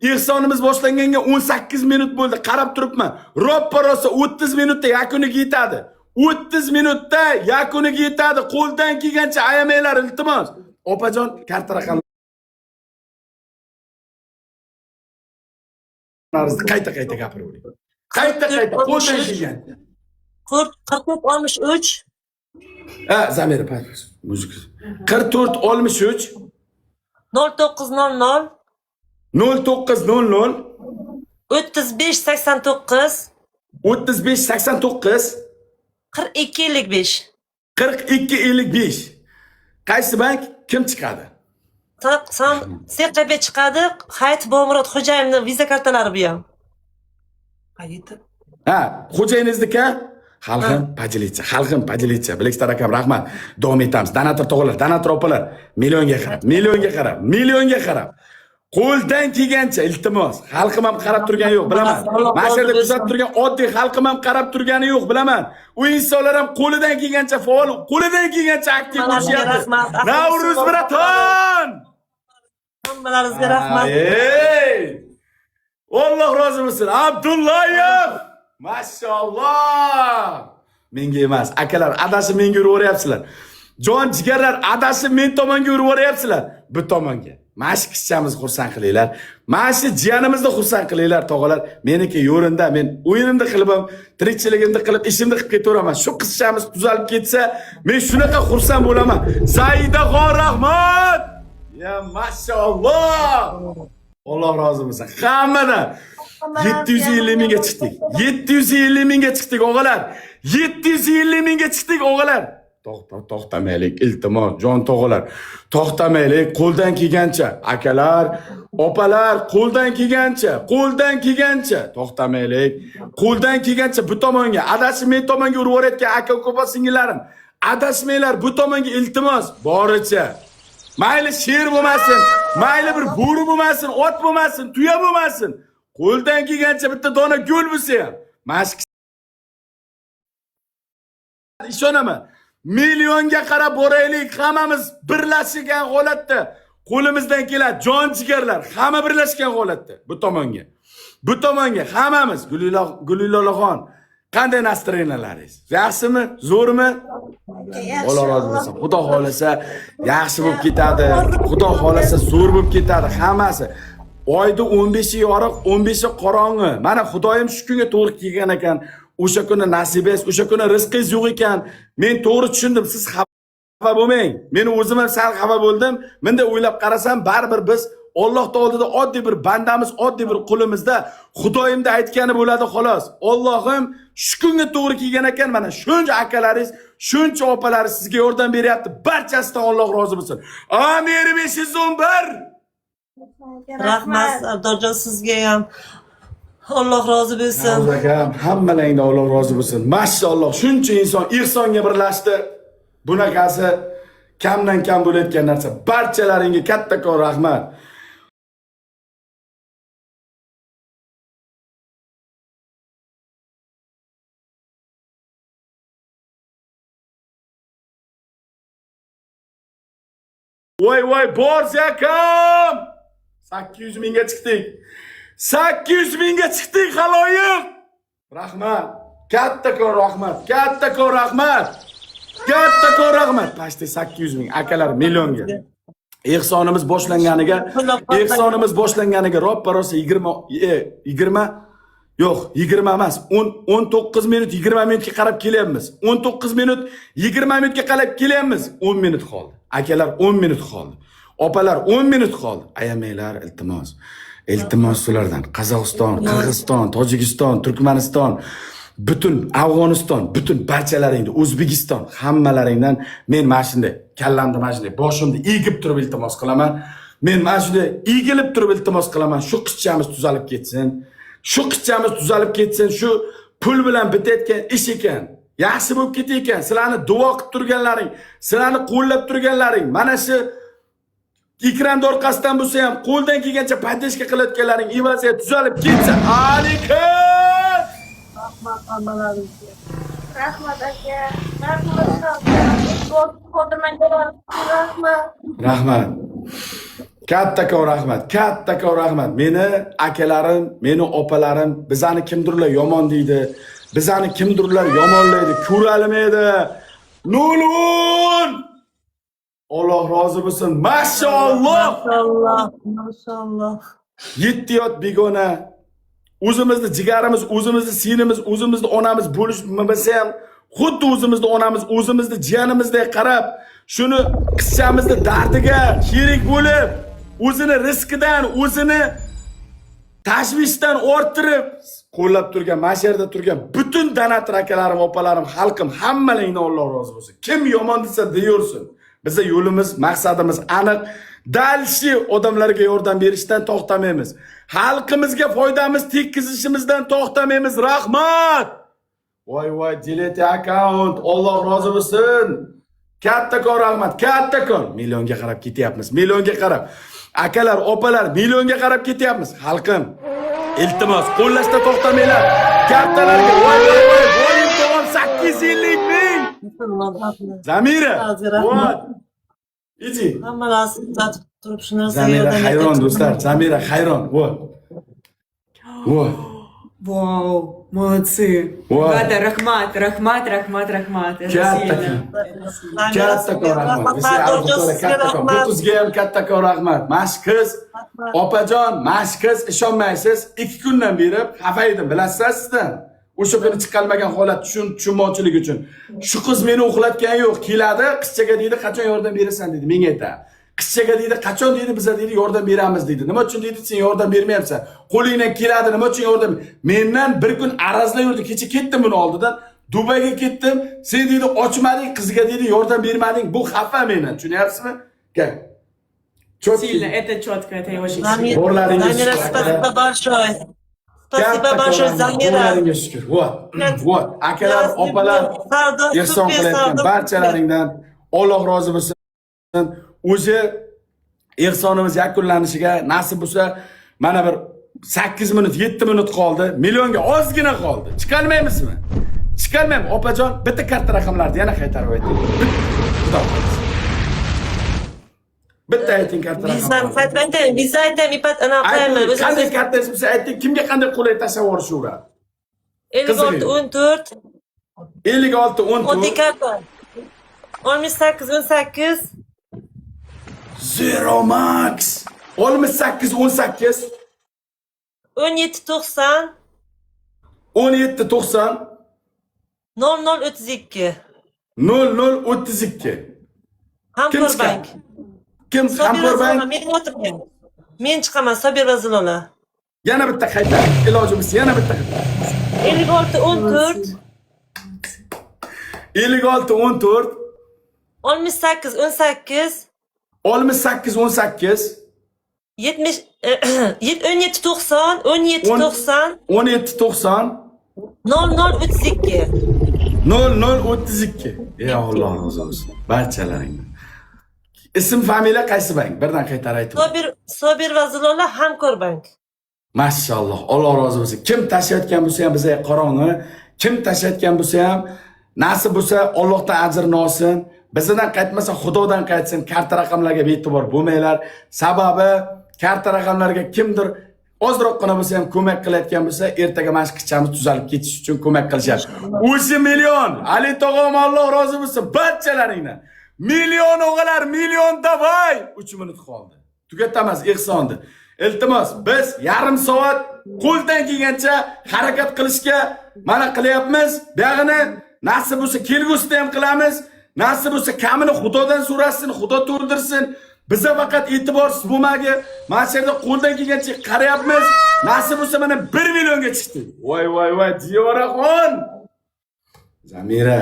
Ehsonimiz boshlanganga 18 minut bo'ldi. Qarab turibman. Roppa rosa 30 minutda yakuniga yetadi. 30 minutda yakuniga yetadi. Qo'ldan kelgancha ayamanglar, iltimos. Opajon, karta raqamlaringizni qayta-qayta gapiravering. Qayta-qayta qo'ldan kelgancha. 44 63 Ha, Zamira, muzika. 44 63 09 00 09 00 35 89 35 89 42 55. 42 55. Qaysi bank, kim chiqadi? San SQB chiqadi. Hayit Bomurod xo'jayinning viza kartalari bu ham. Ha, xo'jayingizniki? Xalqim поделиться, xalqim поделиться. Bileklar akam, rahmat. Davom etamiz. Donator tog'alar, donator opalar, millionga qarab, millionga qarab, millionga qarab. Qo'ldan kelgancha iltimos. Xalqim ham qarab turgani yo'q, bilaman. Mana shu yerda kuzatib turgan oddiy xalqim ham qarab turgani yo'q, bilaman. U insonlar ham qo'lidan kelgancha faol, qo'lidan kelgancha aktiv bo'lishyapti. Rahmat. Navruz братан! Hammalaringizga rahmat. Ey! Alloh rozi bo'lsin. Abdullayev! Mashalloh! Menga emas, akalar, adashib menga urib yuboryapsizlar. Jon jigarlar, adashib men tomonga urib yuboryapsizlar. Bu tomonga. Mana shu qizchamizni xursand qilinglar. Mana shu jiyanimizni xursand qilinglar, tog'alar. Meniki yo'rinda, men o'yinimni qilib ham, tirikchiligimni qilib, ishimni qilib ketaveraman. Shu qizchamiz tuzalib ketsa, men shunaqa xursand bo'laman. Zaidaxon, rahmat! Ya mashalloh! Alloh rozi bo'lsin. Hammadan 750 mingga chiqdik. 750 mingga chiqdik, o'g'alar. 750 mingga chiqdik, o'g'alar. To'xta, to'xtamaylik, iltimos, jon tog'alar. To'xtamaylik, qo'ldan kelgancha, akalar, opalar, qo'ldan kelgancha, qo'ldan kelgancha to'xtamaylik. Qo'ldan kelgancha bu tomonga, adashib men tomonga urib yuborayotgan aka uka singillarim, adashmanglar bu tomonga, iltimos, boricha. Mayli sher bo'lmasin, mayli bir bo'ri bo'lmasin, ot bo'lmasin, tuya bo'lmasin. Qo'ldan kelgancha bitta dona gul bo'lsa ham. Mana shu ishonaman. Millionga qarab boraylik, hammamiz birlashgan holatda. Qo'limizdan keladi, jon jigarlar, hamma birlashgan holatda bu tomonga. Bu tomonga hammamiz. Gulilolaxon, qanday настроения laringiz? Yaxshimi? Zo'rmi? Alloh rozi bo'lsin. Xudo xolasa yaxshi bo'lib ketadi. Xudo xolasa zo'r bo'lib ketadi hammasi. Oyda 15 yorug', 15 qorong'i. Mana Xudoyim shu kunga to'g'ri kelgan ekan. O'sha kuni nasibangiz, o'sha kuni rizqingiz yo'q ekan. Men to'g'ri tushundim, siz xafa bo'lmang. Men o'zim ham sal xafa bo'ldim. Menda o'ylab qarasam, baribir biz Alloh oldida oddiy bir bandamiz, oddiy bir qulimizda Xudoyimda aytgani bo'ladi xolos. Allohim shu kunga to'g'ri kelgan ekan, mana shuncha akalaringiz, shuncha opalaringiz sizga yordam beryapti. Barchasidan Alloh rozi bo'lsin. Amir 511. Rahmat Sardorjon, sizga ham. Alloh rozi bo'lsin. Alloh akam, hammalaringdan Alloh rozi bo'lsin. Mashalloh, shuncha inson ehsonga birlashdi. Bunaqasi kamdan kam bo'layotgan narsa. Barchalaringga kattakon rahmat. Voy voy, Borzi akam! 800 mingga chiqdik. 800 mingga chiqdik, xaloyiq. Rahmat. Kattakon rahmat. Kattakon rahmat. Kattakon rahmat. Почти 800 ming akalar, millionga. Ehsonimiz boshlanganiga, ehsonimiz boshlanganiga roppa rosa 20 20 yo'q, 20 emas, 10 19 minut 20 minutga qarab kelyapmiz. 19 minut 20 minutga qarab kelyapmiz. 10 minut qoldi. Akalar, 10 minut qoldi. Opalar, 10 minut qoldi. Ayamanglar, iltimos. Iltimos sizlardan. Qozog'iston, Qirg'iziston, Tojikiston, Turkmaniston, butun Afg'oniston, butun barchalaringni, O'zbekiston, hammalaringdan men mana shunday kallamni mana shunday boshimni egib turib iltimos qilaman. Men mana shunday egilib turib iltimos qilaman. Shu qizchamiz tuzalib ketsin. Shu qizchamiz tuzalib ketsin. Shu pul bilan bitayotgan ish ekan. Yaxshi bo'lib ketayotgan. Sizlarni duo qilib turganlaring, sizlarni qo'llab turganlaring, mana shu ekranda orqasidan bo'lsa ham qo'ldan kelgancha поддержка qilayotganlaring evaziga tuzalib ketsa. Alikum! Rahmat hammalaringizga. Rahmat aka. Rahmat. Rahmat. Rahmat. Kattakon rahmat, kattakon rahmat. Meni akalarim, meni opalarim, bizani kimdirlar yomon deydi, bizani kimdirlar yomonlaydi, ko'ralmaydi. Nulun! Alloh rozi bo'lsin. Mashalloh! Mashalloh, mashalloh. Yetti yot begona. O'zimizni jigarimiz, o'zimizni singlimiz, o'zimizni onamiz bo'lishmasa ham, xuddi o'zimizni onamiz, o'zimizni jiyanimizdek qarab, shuni qizchamizni dardiga sherik bo'lib, o'zini rizqidan, o'zini tashvishdan orttirib qo'llab turgan, mana shu yerda turgan butun донатор akalarim, opalarim, xalqim, hammalaringdan Alloh rozi bo'lsin. Kim yomon desa deyaversin. Biza yo'limiz, maqsadimiz aniq. Дальше odamlarga yordam berishdan to'xtamaymiz. Xalqimizga foydamiz tekkizishimizdan to'xtamaymiz. Rahmat. Voy voy, delete account. Alloh rozi bo'lsin. Kattakon rahmat, kattakon. Millionga qarab ketyapmiz. Millionga qarab. Akalar, opalar, millionga qarab ketyapmiz. Xalqim, iltimos, qo'llashda to'xtamanglar. Kattalarga voy voy voy, voy tog'am 850 ming. Musulmon rahmat. Zamira. Hozir rahmat. Вот. Иди. Hammalari kuzatib turib shu narsaga Zamira yordam hayron, berib do'stlar. Zamira hayron. Вот. Вот. Вау, молодцы. Вау. Ребята, rahmat, rahmat, rahmat, rahmat. Это Katta. сильно. Это сильно. Kattakon rahmat. Rahmat, Sardorjon, sizga Kattakon. Bu rahmat. qizga ham kattakon rahmat. Mana shu qiz, opajon, mana shu qiz, ishonmaysiz, 2 kundan beri xafa edim, bilasizlar sizdan. O'sha kuni chiqolmagan holat tushunmovchilik uchun. Shu qiz meni uxlatgani yo'q. Keladi, qizchaga deydi, qachon yordam berasan deydi, menga aytadi. Qizchaga deydi, qachon deydi, biza deydi, yordam beramiz deydi. Nima uchun deydi, sen yordam bermayapsan? Qo'lingdan keladi, nima uchun yordam? Mendan bir kun arazlab yurdi. Kecha ketdim buni oldidan. Dubayga ketdim. Sen deydi, ochmading, qizga deydi, yordam bermading. Bu xafa mendan. Tushunyapsizmi? Gel. Çok Сильно, это четко, это я очень Zamira, Qo'llaringiz Zamira, shukur. спасибо большое. Спасибо большое, Zamira. Qo'llaringga shukur. Вот. Вот. Akalar, opalar, Sardor, ehson super, qilayotgan Sardor. barchalaringdan Alloh rozi bo'lsin. O'zi ehsonimiz yakunlanishiga nasib bo'lsa, mana bir 8 minut, 7 minut qoldi. Millionga ozgina qoldi. Chiqolmaymizmi? Chiqolmaymi? Opajon, bitta karta raqamlarini yana qaytarib ayting. Xudo xohlasa. Bitta ayting karta Vizani raqamlarini. qaytib aytaymi? Viza aytaymi, ipat anaqa qilaymi? Ayting, O'zim qanday kartangiz bo'lsa ayting, kimga qanday qulay tashlab yuborishaveradi. 56 14 56 14. Oddiy karta. 68 18. Zero Max 68 18. 17 90. 17 90. 00 32. 00 32. Kim Hamkor chiqadi? bank. Kim? Sobira Hamkor Zilola, bank. men o'tirgan. Men chiqaman, Sobira Zilola. Yana bitta qaytar. Iloji bo'lsa yana bitta. 56 14. 56 14. 68 18. 68 18. 70 17 90 17 90. 17 90. 00 32. 00 32. Ey Alloh rozi bo'lsin. Barchalaringdan. Ism, familiya, qaysi bank? Birdan qaytarib ayting. Sobir va Zilola, Hamkor bank. Mashalloh, Alloh rozi bo'lsin. Kim tashlayotgan bo'lsa ham bizga qorong'i, kim tashlayotgan bo'lsa ham nasib bo'lsa Allohdan ajrini olsin. Bizdan qaytmasa Xudodan qaytsin. Karta raqamlarga bee'tibor bo'lmanglar. Sababi karta raqamlarga kimdir ozroqgina bo'lsa ham ko'mak qilayotgan bo'lsa, ertaga mana shu qizchamiz tuzalib ketish uchun ko'mak qilishyapti. O'sha million. Ali tog'am, Alloh rozi bo'lsin barchalaringdan. Million o'g'illar, million давай. 3 minut qoldi. Tugatamiz ehsonni. Iltimos, biz yarim soat qo'ldan kelgancha harakat qilishga mana qilyapmiz. Buyog'ini nasib bo'lsa kelgusida ham qilamiz. Nasib bo'lsa kamini Xudodan so'rasin, Xudo to'ldirsin. Biza faqat e'tiborsiz bo'lmagi. Mana shu yerda qo'ldan kelgancha qarayapmiz. Nasib bo'lsa mana 1 millionga chiqdik. Voy voy voy, Diyoraxon. Zamira,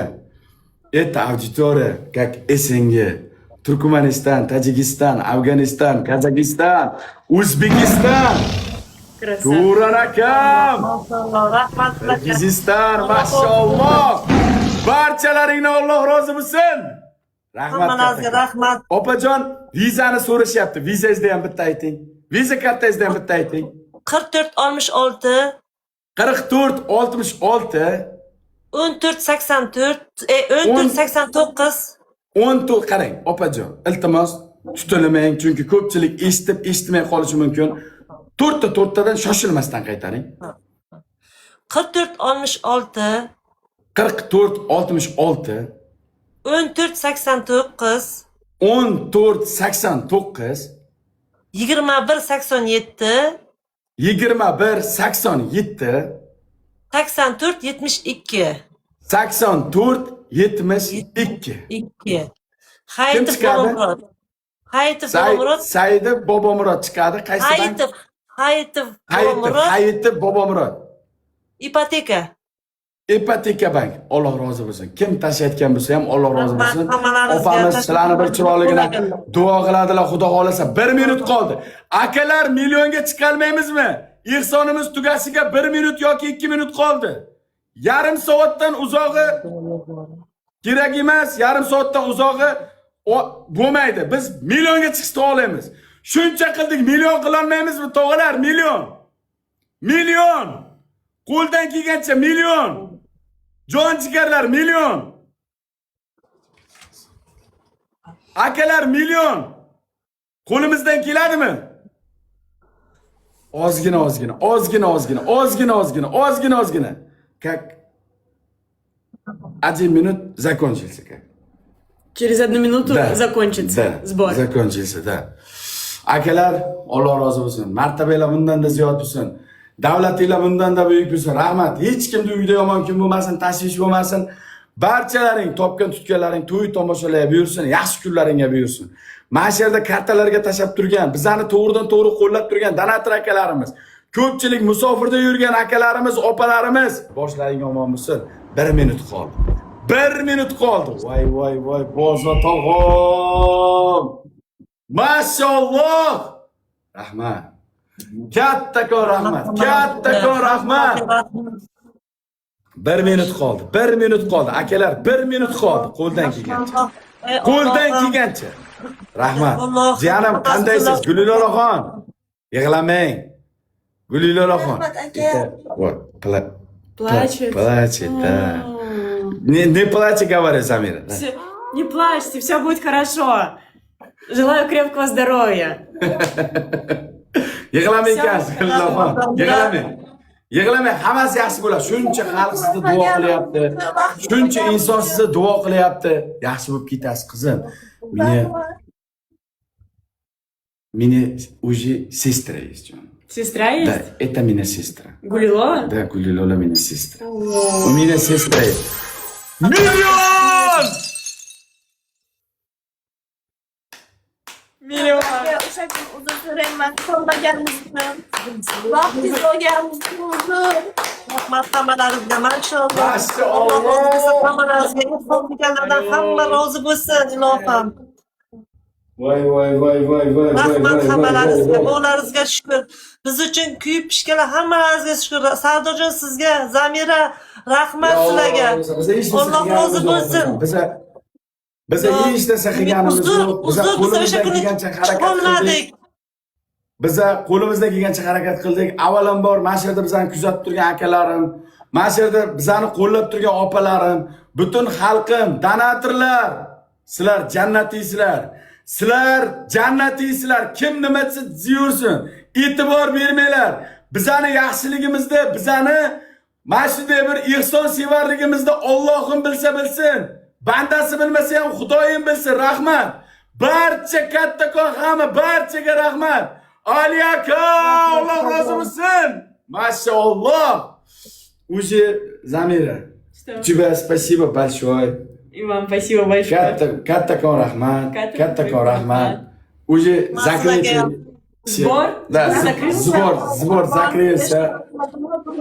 это аудитория как СНГ, Туркменистан, Таджикистан, Афганистан, Казахстан, Узбекистан, Красавчик. Turan akam, Mashalloh, rahmat sizlarga. Qirg'iziston, mashalloh. Barchalaringdan Alloh rozi bo'lsin. Rahmat. Hammalaringizga Kattakon. Rahmat. Opajon, vizani so'rashyapti. Vizangizda ham bitta ayting. Viza kartangizda ham bitta ayting. 44 66. 44 66. 14 84, 14 89. 14. Qarang, opajon, iltimos. Tutilmang, chunki ko'pchilik eshitib, eshitmay qolishi mumkin. To'rtta to'rttadan shoshilmasdan qaytaring. 44 66 44 66 14 89 14 89 21 87 21 87 84 72. 84 72. 2. Hayitov Chiqadi? Bobomurod. Hayitov Bobomurod. Saidov Bobomurod chiqadi. Qaysi bank? Hayitov, Hayitov Hayitov, Bobomurod. Hayitov Bobomurod. Ipoteka. Ipoteka bank. Alloh rozi bo'lsin. Kim tashlayotgan bo'lsa ham, Alloh rozi Rahmat bo'lsin. hammalaringizga. Opamiz sizlarni bir chiroyligina Tashakkur. Duo qiladilar, xudo xohlasa. 1 minut qoldi. Akalar, millionga chiqolmaymizmi? Ehsonimiz tugashiga 1 minut yoki 2 minut qoldi. Yarim soatdan uzog'i kerak emas, yarim soatdan uzog'i bo'lmaydi. Biz millionga chiqishni olamiz. Shuncha qildik, million qilolmaymizmi, tog'alar? Million. Million. Qo'ldan kelgancha million. Jon jigarlar, million. Akalar, million. Qo'limizdan keladimi? Ozgina, ozgina, ozgina, ozgina, ozgina, ozgina, ozgina, ozgina. Как один минут закончился как. Через одну минуту Да. закончится Да, сбор. закончился, да. Akalar, Alloh rozi bo'lsin. Martabanglar bundan-da ziyod bo'lsin. Davlatinglar bundan-da buyuk bo'lsin. Rahmat. Hech kimni uyida yomon kun bo'lmasin, tashvish bo'lmasin. Barchalaring topgan tutganlaring to'y tomoshalarga buyursin, yaxshi kunlaringga buyursin. Mana shu yerda kartalarga tashlab turgan, bizani to'g'ridan to'g'ri qo'llab turgan donator akalarimiz, ko'pchilik musofirda yurgan akalarimiz, opalarimiz, boshlaring omon bo'lsin. 1 minut qoldi. 1 minut qoldi. Voy, voy, voy, Bozor tog'om. Mashalloh. Rahmat. Kattakon rahmat. Kattakon rahmat. 1 minut qoldi. 1 minut qoldi. Akalar, 1 minut qoldi. Qo'ldan kelgancha. Qo'ldan kelgancha. Rahmat. Alloh- Jiyanim, qandaysiz? Gulilolaxon. Yig'lamang. Gulilolaxon. Rahmat, aka. Вот, Плачет. Плачет, да. Не, не плачь, говорит Замира. Да. Не плачьте, все будет хорошо. Желаю крепкого здоровья. Yig'lamang ekansiz, Gulilolaxon. Yig'lamang. Yig'lamang, hammasi yaxshi bo'ladi. Shuncha xalq sizni duo qilyapti. Shuncha inson sizni duo qilyapti. Yaxshi bo'lib ketasiz, qizim. Меня уже сестра есть. Сестра есть? Да, это меня сестра. Гулилова? Да, Гулилола меня сестра. У меня сестра есть. Миллион! Миллион! Aka, o'sha kun uzr so'rayman, ko'rmaganimiz uchun. Vaqtingiz olganimiz uchun uzr. Rahmat hammalaringizga, mashalloh. Mashalloh. Alloh rozi bo'lsin hammalaringizga. Ehson qilganlardan hamma rozi bo'lsin, ilohim. Voy, voy, voy, voy, voy, voy, Rahmat voy, voy, hammalaringizga, voy. bolaringizga shukur. Biz uchun kuyib pishganlar hammalaringizga shukur. Sardorjon, sizga, Zamira, rahmat sizlarga. Biza hech narsa Alloh rozi qilganimiz yo'q. bo'lsin. Biza hech narsa qilganimiz Uzr, yo'q. Biza uzr, biz o'sha qo'limizdan kuni kelgancha harakat qildik. chiqolmadik. Biza qo'limizdan kelgancha harakat qildik. Avvalambor mana shu yerda bizani kuzatib turgan akalarim, mana shu yerda bizani qo'llab turgan opalarim, butun xalqim, donatorlar, sizlar jannatiysizlar. Sizlar jannatiysizlar. Kim nima desa yursin. E'tibor bermanglar. Bizani yaxshiligimizda, bizani mana shunday bir ehson sevarligimizda Allohim bilsa bilsin. Bandasi bilmasa ham, Xudoyim bilsin. Rahmat. Barcha, kattakon hamma barchaga rahmat. Ali aka, Alloh rozi bo'lsin. Mashalloh. Уже Zamira. Что? Тебе спасибо большое. И вам спасибо большое. Katta kattakon rahmat. Kattakon Kattakon rahmat. rahmat. Уже закрытие. Сбор? Да, Сбор закрылся? Сбор, сбор закрылся.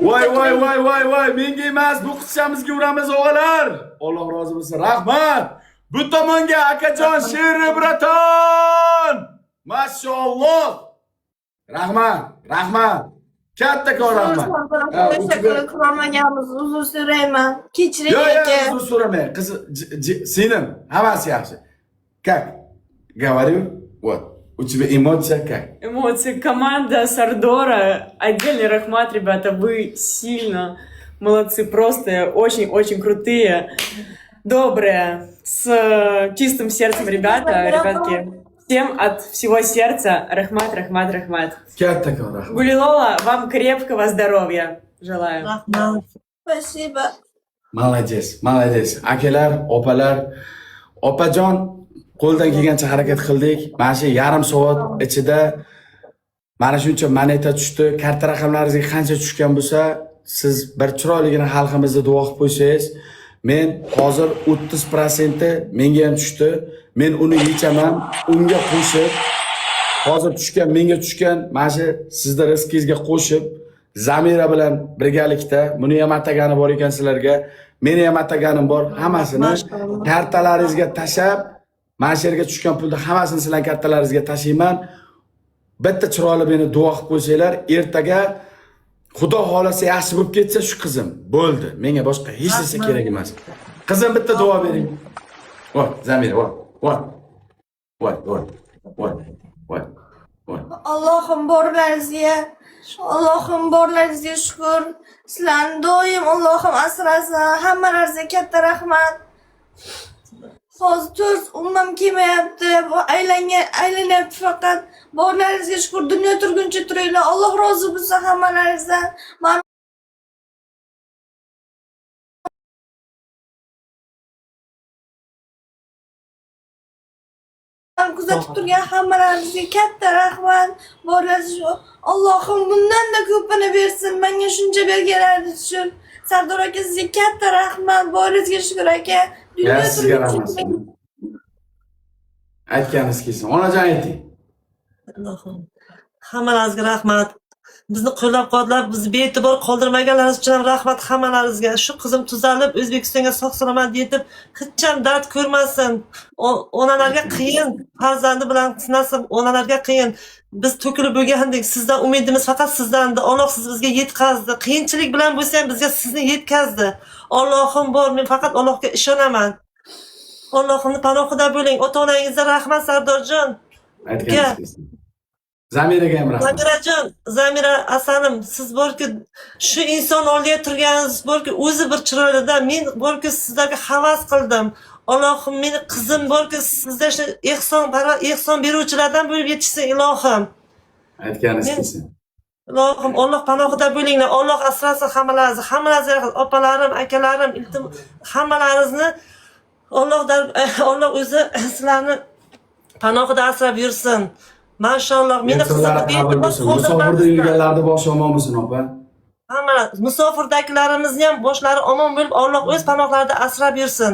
Voy, voy, voy, voy, voy, menga emas, bu qizchamizga uramiz, o'g'illar. Alloh rozi bo'lsin. Rahmat. Bu tomonga, akajon Sheri братан. Mashalloh. Rahmat, rahmat. Kattakon rahmat. Ha, O'sha kuni ko'rmaganimiz, uzr so'rayman. Kechiring, Yo'q, yo'q, aka. Uzr so'ramang. Qiz, singlim, hammasi yaxshi. Как? Говорю, вот. У тебя эмоция как? Эмоции. Команда Сардора. Отдельный rahmat, ребята. Вы сильно молодцы. Просто очень-очень крутые. Добрые. С чистым сердцем ребята, ребятки. Всем от всего сердца rahmat, rahmat, rahmat. Kattakon rahmat. Gulilola, вам крепкого здоровья желаю. Rahmat. Спасибо. Молодец, молодец. Akalar, opalar, opajon, qo'ldan kelgancha harakat qildik. Mana shu yarim soat ichida mana shuncha moneta tushdi. Karta raqamlaringizga qancha tushgan bo'lsa, siz bir chiroyligini xalqimizga duo qilib qo'ysangiz, men hozir 30% menga ham tushdi. Men uni yechaman, unga qo'shib hozir tushgan, menga tushgan mana shu sizni rizqingizga qo'shib, Zamira bilan birgalikda, buni ham atagani bor ekan sizlarga, meni ham ataganim bor, hammasini Mashalloh. kartalaringizga tashlab, mana shu yerga tushgan pulni hammasini sizlarning kartalaringizga tashlayman. Bitta chiroyli meni duo qilib qo'ysanglar, ertaga Xudo xohlasa yaxshi bo'lib ketsa shu qizim bo'ldi. Menga boshqa hech narsa Rahmat. kerak emas. Qizim, bitta duo bering. Voy, Zamira, voy, voy. Voy, voy, voy, voy, voy. Allohim borlaringizga, Allohim borlaringizga shukur. Sizlarni doim Allohim asrasin. Hammalaringizga katta rahmat. Hozir to'rt umuman kelmayapti. Bu aylangan aylanyapti faqat. Borlaringizga shukur. Dunyo turguncha turinglar. Alloh rozi bo'lsin hammalaringizdan. Man kuzatib turgan hammalaringizga katta rahmat. Borlaringiz, Allohim bundan-da ko'pini bersin. Menga shuncha berganlaringiz uchun. Sardor aka, sizga katta rahmat. Boringizga shukur, aka. Dunyo Ya, sizga turguncha rahmat. Aytganingiz kelsin. Onajon, ayting. Allohim. Hammalaringizga rahmat. Bizni qo'llab-quvvatlab, bizni bee'tibor qoldirmaganlaringiz uchun ham rahmat hammalaringizga. Shu qizim tuzalib, O'zbekistonga sog' salomat yetib, hech ham dard ko'rmasin. Onalarga qiyin, farzandi bilan sinasin, onalarga qiyin. Biz to'kilib bo'lgandik, sizdan umidimiz faqat sizdandi. Alloh siz bizga yetkazdi. Qiyinchilik bilan bo'lsa ham bizga sizni yetkazdi. Allohim bor, men faqat Allohga ishonaman. Allohimni panohida bo'ling. Ota-onangizga rahmat, Sardorjon. Aytganingiz kelsin. Zamiraga ham rahmat. Zamirajon, Zamira asalim, siz borki, shu inson oldiga turganingiz borki, o'zi bir chiroylida. Men borki, sizlarga havas qildim. Allohim, meni qizim borki, sizda shu ehson ehson beruvchilardan bo'lib yetishsin, ilohim. Aytganingiz kelsin. Ilohim, Alloh panohida bo'linglar. Alloh asrasin hammalaringizni. Hammalaringizni, opalarim, akalarim, iltim, hammalaringizni Alloh o'zi sizlarni panohida asrab yursin. Mashalloh, meni Ehsonlari qizimni qabul bee'tibor bo'lsin. Musofirda qoldirmasdan. yurganlarni boshi omon bo'lsin, opa. Hamma musofirdagilarimizni ham boshlari omon bo'lib, Alloh o'z panohlarida asrab yursin.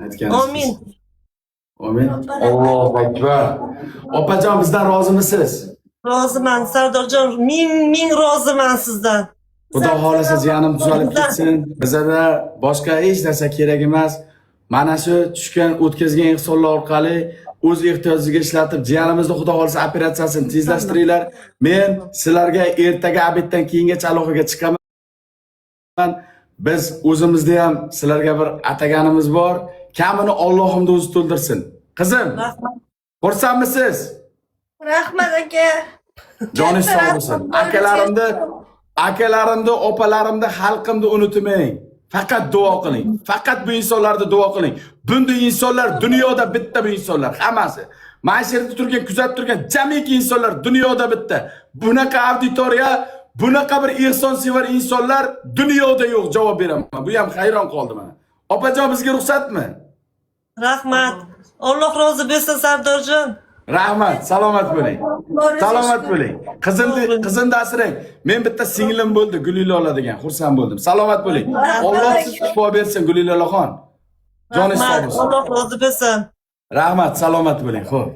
Aytganingiz Amin. kelsin. Amin. Allohu akbar. Opajon, bizdan rozimisiz? Roziman, Sardorjon, ming ming roziman sizdan. Xudo xohlasa jiyanim tuzalib ketsin. Bizada boshqa hech narsa kerak emas. Mana shu tushgan, o'tkazgan ehsonlar orqali o'z ehtiyojiga ishlatib, jiyanimizni, Xudo xohlasa, operatsiyasini tezlashtiringlar. Men sizlarga ertaga обед dan keyingacha aloqaga chiqaman. Biz o'zimizda ham sizlarga bir ataganimiz bor. Kamini Allohimni o'zi to'ldirsin. Qizim, Rahmat. xursandmisiz? Rahmat, aka. Joningiz Katta sog' bo'lsin. rahmat. Akalarimni, opalarimni, xalqimni unutmang. Faqat duo qiling. Faqat bu insonlarni duo qiling. Bunday insonlar dunyoda bitta, bu insonlar hammasi. Mana shu yerda turgan, kuzatib turgan jamiki insonlar dunyoda bitta. Bunaqa auditoriya, bunaqa bir ehsonsevar insonlar dunyoda yo'q, javob beraman. Bu ham hayron qoldi mana. Opajon, bizga ruxsatmi? Rahmat. Alloh rozi bo'lsin, Sardorjon. Rahmat, salomat bo'ling. Boringizga Salomat shukur. bo'ling. Qizimni, qizimni asrang. Men bitta singlim bo'ldi, Gulilola degan. Xursand bo'ldim. Salomat bo'ling. Alloh siz shifo bersin, Gulilolaxon. Joningiz sog' Rahmat. bo'lsin. Alloh rozi bo'lsin. Rahmat, salomat bo'ling. Xo'p.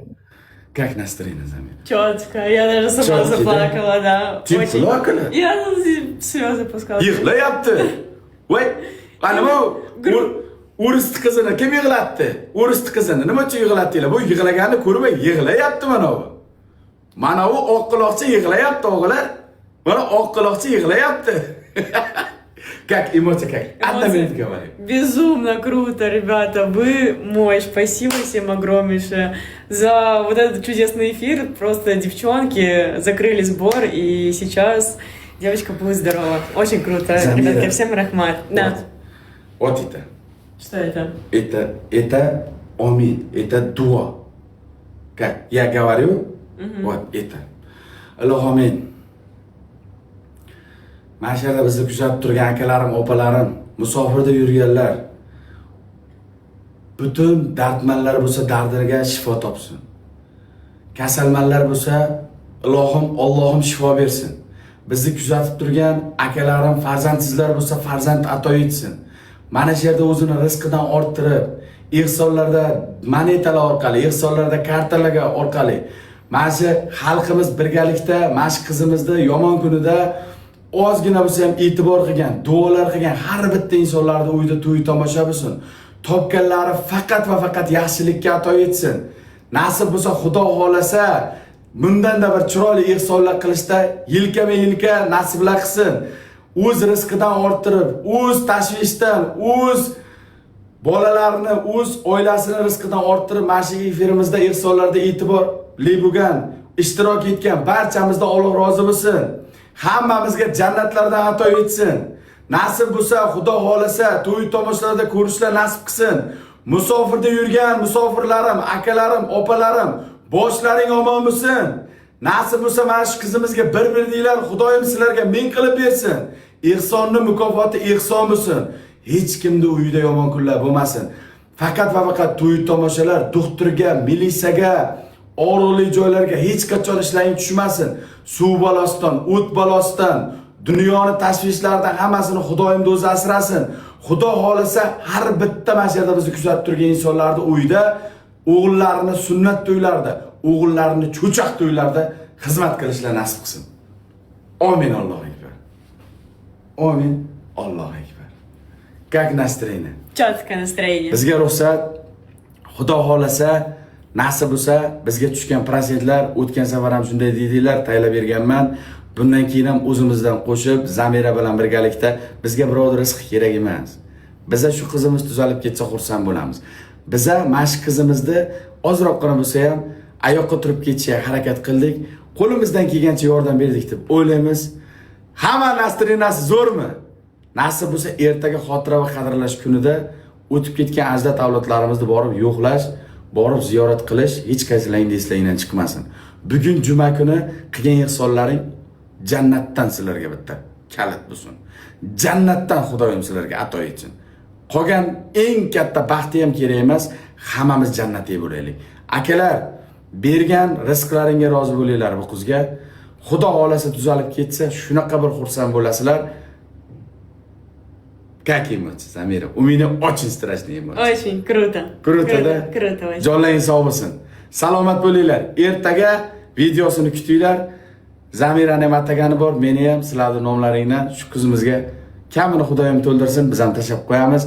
Как настроение, Замира? Четко. Я даже сама Чётко, да? заплакала, да. Ты Очень. плакала? Я слезы пускала. Yig'layapti. Voy, a nima u? O'ris qizini kim yig'latdi? O'ris qizini nima uchun yig'latdinglar? Bu yig'laganini ko'rmay yig'layapti mana bu. Mana u oq quloqcha yig'layapti, o'g'illar. Mana oq quloqcha yig'layapti. Как эмоция, как? Одна Эмоции. минутка говорю. Безумно круто, ребята, вы мощь. Спасибо всем огромнейшее за вот этот чудесный эфир. Просто девчонки закрыли сбор, и сейчас девочка будет здорова. Очень круто. Замира. Ребятки, всем rahmat. Да. Вот, вот это. Что это? Это омин, это дуо. Как я говорю, вот это. Ilohi amin. Mana shu yerda bizni kuzatib turgan akalarim, opalarim, musofirda yurganlar, butun dardmanlar bo'lsa, dardiga shifo topsin. Kasalmanlar bo'lsa, ilohim, Allohim shifo bersin. Bizni kuzatib turgan akalarim, farzandsizlar bo'lsa, farzand ato etsin. Mana shu yerda o'zini rizqidan orttirib, ehsonlarda monetalar orqali, ehsonlarda kartalarga orqali mana shu xalqimiz birgalikda mana shu qizimizni yomon kunida ozgina bo'lsa ham e'tibor qilgan, duolar qilgan har bitta insonlarni uyida to'y tomosha bo'lsin. Topganlari faqat va faqat yaxshilikka ato etsin. Nasib bo'lsa, Xudo xohlasa, bundanda bir chiroyli ehsonlar qilishda yelkama yelka nasiblar qilsin. O'z rizqidan orttirib, o'z tashvishdan, o'z bolalarini, o'z oilasini rizqidan orttirib, mana shu efirimizda ehsonlarda e'tiborli bo'lgan, ishtirok etgan barchamizdan Alloh rozi bo'lsin. Hammamizga jannatlardan ato etsin. Nasib bo'lsa, Xudo xohlasa, to'y tomoshalarda ko'rishlar nasib qilsin. Musofirda yurgan musofirlarim, akalarim, opalarim, boshlaring omon bo'lsin. Nasib bo'lsa, mana shu qizimizga bir berdinglar, Xudoyim sizlarga ming qilib bersin. Ehsonni mukofoti ehson bo'lsin. Hech kimni uyida yomon kunlar bo'lmasin. Faqat va faqat to'y tomoshalar, doktorga, milisaga, og'riqli joylarga hech qachon ishlaring tushmasin. Suv balosidan, o't balosidan, dunyoni tashvishlaridan hammasini Xudoyim o'zi asrasin. Xudo xohlasa, har bitta mana shu yerda bizni kuzatib turgan insonlarni uyida o'g'illarini sunnat to'ylarida, o'g'illarini cho'chaq to'ylarida xizmat qilishlar nasib qilsin. Amin, Allohu akbar. Amin, Allohu akbar. Как настроение? Четкое настроение. Bizga ruxsat. Xudo xohlasa, nasib bo'lsa, bizga tushgan protsentlar, o'tgan safar ham shunday dedinglar, tayyorlab berganman. Bundan keyin ham o'zimizdan qo'shib, Zamira bilan birgalikda, bizga birovni rizqi kerak emas. Biza shu qizimiz tuzalib ketsa, xursand bo'lamiz. Biza mana shu qizimizni ozroqgina bo'lsa ham oyoqqa turib ketishiga harakat qildik. Qo'limizdan kelgancha yordam berdik deb o'ylaymiz. Hamma настроение si zo'rmi? Nasib bo'lsa, ertaga xotira va qadrlash kunida o'tib ketgan ajdod avlodlarimizni borib yo'qlash, borib ziyorat qilish hech qaysilaringni eslaringdan chiqmasin. Bugun juma kuni qilgan ehsonlaring jannatdan sizlarga bitta kalit bo'lsin. Jannatdan Xudoyim sizlarga ato etsin. Qolgan eng katta baxti ham kerak emas, hammamiz jannatga bo'laylik. Akalar, bergan rizqlaringga rozi bo'linglar bu qizga. Xudo xohlasa, tuzalib ketsa, shunaqa bir xursand bo'lasizlar. Как эмоции, Замира? У меня очень страшные эмоции. Очень круто. Круто, да? Круто очень. Jonlaring sog' bo'lsin. Salomat bo'linglar. Ertaga videosini kutinglar. Zamirani ham atagani bor, meni ham, sizlarning nomlaringdan shu qizimizga kamini Xudoyim to'ldirsin, biz ham tashlab qo'yamiz.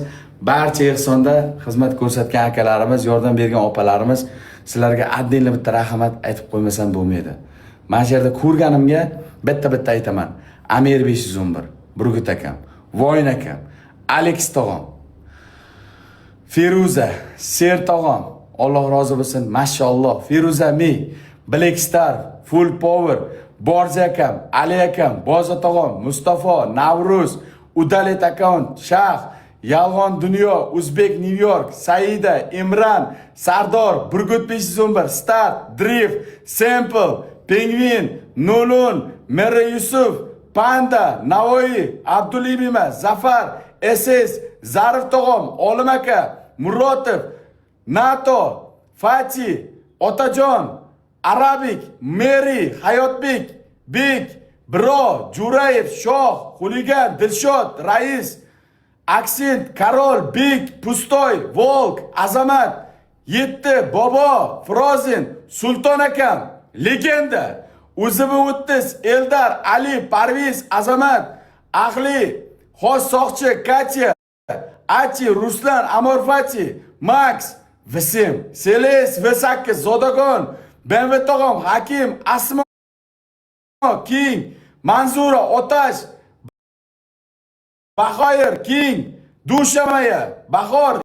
Barcha ehsonda xizmat ko'rsatgan akalarimiz, yordam bergan opalarimiz, sizlarga отдельно bitta rahmat aytib qo'ymasam bo'lmaydi. Mana shu yerda ko'rganimga bitta-bitta aytaman. Amir 511, Burgut akam, Voyn akam, Alex tog'am, Feruza, Ser tog'am, Alloh rozi bo'lsin, mashalloh. Feruza Mi, Black Star, Full Power, Borzi akam, Ali akam, Boza tog'am, Mustafo, Navruz, Udalet account, Shah, Yolg'on Dunyo, Uzbek New York, Saida, Imran, Sardor, Burgut 511, Start, Drift, Sample, Pengvin, Nulun, Meri Yusuf, Panda, Navoiy, Abdulibima, Zafar, SS, Zarif tog'am, Olim aka, Murotov, Nato, Fati, Otajon, Arabik, Meri, Hayotbek, Bek, Bro, Jurayev, Shoh, Xuligan, Dilshod, Rais, Aksent, Karol, Bek, Pustoy, Volk, Azamat, Yetti, Bobo, Frozen, Sulton akam, Legenda, Uzibi 30, Eldar, Ali, Parviz, Azamat, Ahli, Xos Soqchi, Katya, Achi, Ruslan, Amor Fati, Max, Visim, Seles, V8, Zodagon, BMW tog'am, Hakim, Asmo, King, Manzura, Otash, Bahoir, King, Dushamaya, Bahor.